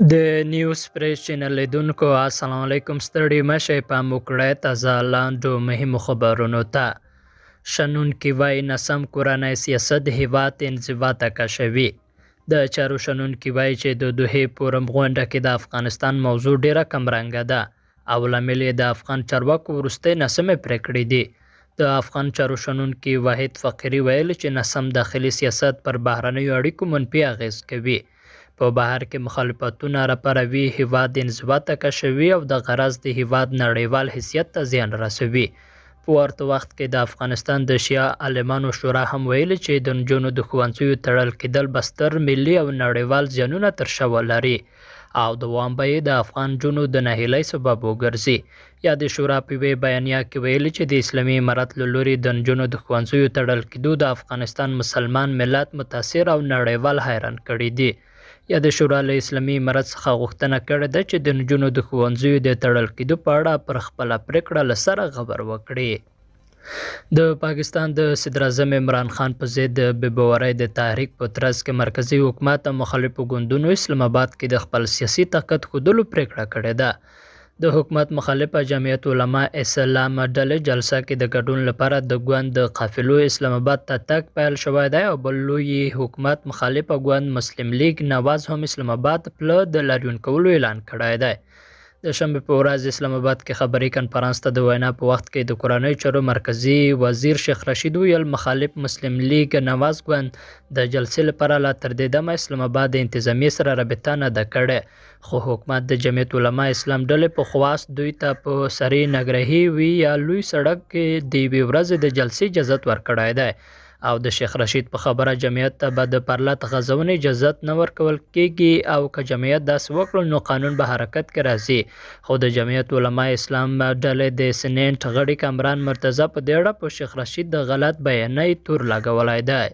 د نیوز پریس چینل لیدونکو السلام علیکم، ستړي مه شئ، پام وکړئ تازه لاندو مهمو خبرونو ته. شنونکي وایي ناسم کورنی سیاست هیواد انزوا ته کشوي. د چارو شنونکي وایي چې د دوحې فورم غونډه کې د افغانستان موضوع ډیره کمرنګه ده او لامل یې د افغان چارواکو وروستۍ ناسمې پرېکړې دي. د افغان چارو شنونکي وحید فقیري ویلي چې ناسم داخلي سیاست پر بهرنیو اړیکو منفي اغېز کوي، په بهر کې مخالفتونه راپاروي، هېواد انزوا ته کشوي او دغه راز د هېواد نړیوال حیثیت ته زیان رسوي. په ورته وخت کې د افغانستان د شیعه عالمانو شورا هم ویلي چې د نجونو د ښوونځیو تړل کېدل به ستر ملي او نړیوال زیانونه تر شا ولري او دوام به یې د افغان نجونو د ناهیلۍ سبب وګرځي. یادې شورا په یوې بیانیه کې ویلي چې د اسلامي امارت له لوري د نجونو د ښوونځیو تړل کېدو د افغانستان مسلمان ملت متاثر او نړیوال حیران کړي دي. یادې شورا له اسلامي امارت څخه غوښتنه کړې ده چې د نجونو د ښوونځیو د تړل کېدو په اړه پر خپله پرېکړه له سره غور وکړي. د پاکستان د صدراعظم عمران خان په ضد د بې باورۍ د تحریک په ترڅ کې مرکزي حکومت او مخالفو ګوندونو اسلام آباد کې د خپل سیاسي طاقت ښودلو پرېکړه کړې ده. د حکومت مخالفه جمعیت علما اسلام ډلې جلسه کې د ګډون لپاره د ګوند د قافلو اسلام آباد ته تګ پیل شوی دی او بل لوی حکومت مخالفه ګوند مسلم لیګ نواز هم اسلام آباد پله د لاریون کولو اعلان کړی دی. د شنبې په ورځ اسلام آباد کې خبري کنفرانس ته د وینا په وخت کې د کورنیو چارو مرکزي وزیر شیخ رشید وویل، مخالف مسلم لیګ نواز ګوند د جلسې لپاره لا تر دې دمه اسلام آباد د انتظامیې سره رابطه نه ده کړې، خو حکومت د جمعیت علما اسلام ډلې په خواست دوی ته په سرې نګرهي وي یا لوی سړک کې د یوې ورځې د جلسې اجازت ورکړی دی. او د شیخ رشید په خبره جمعیت ته به د پرلت غځونې اجازت نه ورکول کېږي او که جمعیت داسې وکړل نو قانون به حرکت کې راځي. خو د جمعیت علما اسلام ډلې د سینیټ غړي کامران مرتضی په دې اړه په شیخ رشید د غلط بیانۍ تور لګولی دی.